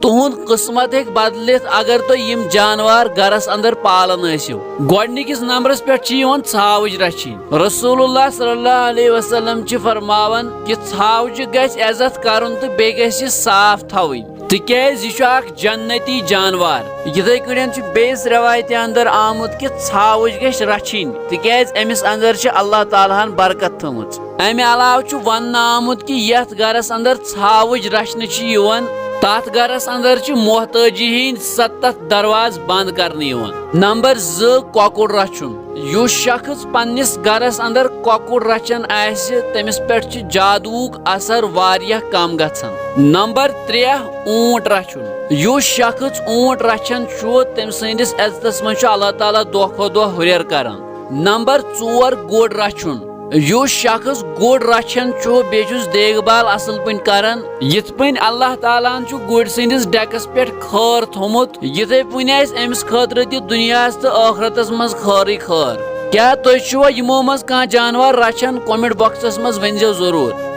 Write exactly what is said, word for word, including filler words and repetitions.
تُہُنٛد قٕسمت ہیٚکہِ بدلِتھ اگر تُہۍ یِم جانوار گرس اندر پالان ٲسِو۔ گۄڈٕنِکِس نمبرس پٮ۪ٹھ چھِ یِوان ژھاوٕج رچھِنۍ۔ رسول اللہ صلی اللہ علیہ وسلم چھِ فرماوان کہِ ژھاوجہِ گژھِ عزت کرُن تہٕ بیٚیہِ گژھِ یہِ صاف تھاوٕنۍ، تِکیازِ یہِ چھُ اکھ جنتی جانوار۔ یِتھے کٔنۍ چھُ بیٚیِس رٮ۪وایتہِ اندر آمُت کہِ ژھاوٕج گژھِ رچھِنۍ، تِکیازِ أمِس اندر چھِ اللہ تعالیٰ ہن برکت تھٲومٕژ۔ امہِ علاوٕ چھُ وننہٕ آمُت کہِ یتھ گرس اندر ژھاوٕج رچھنہٕ چھِ یِوان، تتھ گرس اندر چھِ محتٲجی ہٕنٛدۍ ستتھ دروازٕ بند کرنہٕ یِوان۔ نمبر زٕ، کۄکُر رچھُن۔ یُس شخص پننِس گرس اندر کۄکُر رچھان آسہِ، تٔمِس پٮ۪ٹھ چھِ جادوُک اثر واریاہ کم گژھان۔ نمبر ترٛےٚ، اوٗنٹ رچھُن۔ یُس شخص اوٗنٹ رچھان چھُ، تٔمۍ سٕنٛدِس عزتس منٛز چھُ اللہ تعالیٰ دۄہ کھۄتہٕ دۄہ ہُرٮ۪ر کران۔ نمبر ژور، گُر رچھُن۔ یُس شخص گُر رچھان چھُ، بیٚیہِ چھُس دیکھ بال اصل پٲٹھۍ کران، یِتھ پٲٹھۍ اللہ تعالیٰ ہن چھُ گُرۍ سٕنٛدِس ڈیکس پٮ۪ٹھ خٲر تھوٚمُت، یِتھے پٲٹھۍ آسہِ أمِس خٲطرٕ تہِ دُنیاہس تہٕ ٲخرتس منٛز خٲرٕے خٲر۔ کیٛاہ تُہۍ چھِوا یِمو منٛز کانٛہہ جانور رچھان؟ کمنٹ باکسس منٛز ؤنۍزیو ضروٗر۔